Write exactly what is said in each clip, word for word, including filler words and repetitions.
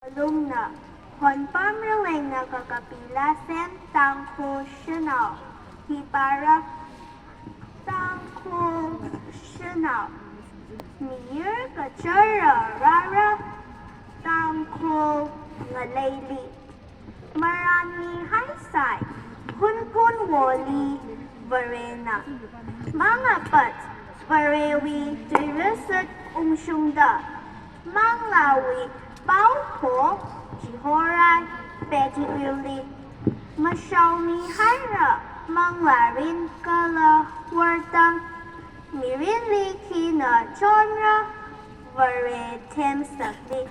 Lungna, Honpam Ralengna kakapi laa sem Tangkhul shanao hi pāra. Tangkhul shanao, miyur kachara rāra, Tangkhul ngaleili marān mihaisai, Hunphun Woli Varena mangapat, Varewui tuirasat ungshungda, manglāwui pao pho chihorai peti uili mashao mihaira, manglārin kala wortang mirinli khina chonra, Vare themsakli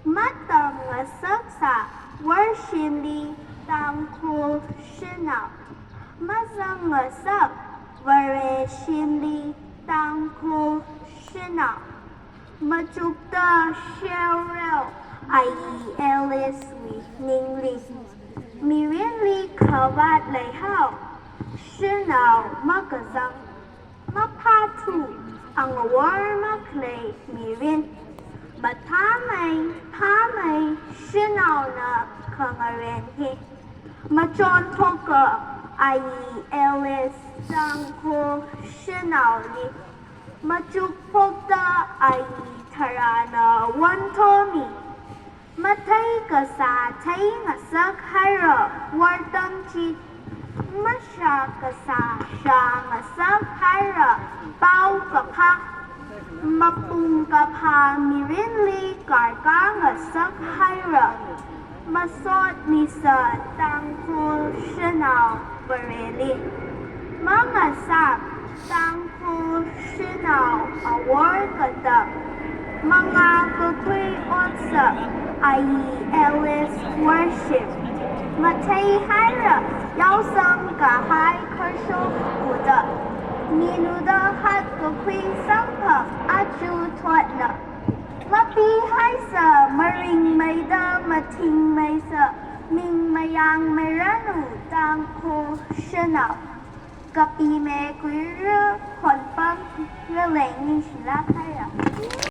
matam ngasaksā worshimli, Tangkhul shanao mazang ngasak Vare shimli, Tangkhul shanao. Machukda sherel ayi Alice wui ningli, mirinli khavāt leihao, shanao makazang, maphāthu, angawor makhalei mirin. Mathāmei phāmei shanaona khangaren hi machonthoka ayi Alice Tangkhul shanaoli machukphokda ayi tharāna wonthomi. Mathei kasā theingasak haira wortang chi, mashā kasā shāngasak haira paokaphā, mapung kaphā mirinli karkā ngasak haira masot misa Tangkhul shanao Vareli. Mangasak Tangkhul shanao awor katak mangā kakhui otsak ayi Alice worship mathei haira yaosang kahai kharshok kuda, minuda hat kakhui samphang achu thotna mapi haisa, maringmeida mathingmeisa, ming mayangmeiranu Tangkhul shanao. Kapi me kuira Honpam Raleng ningshilāk haira.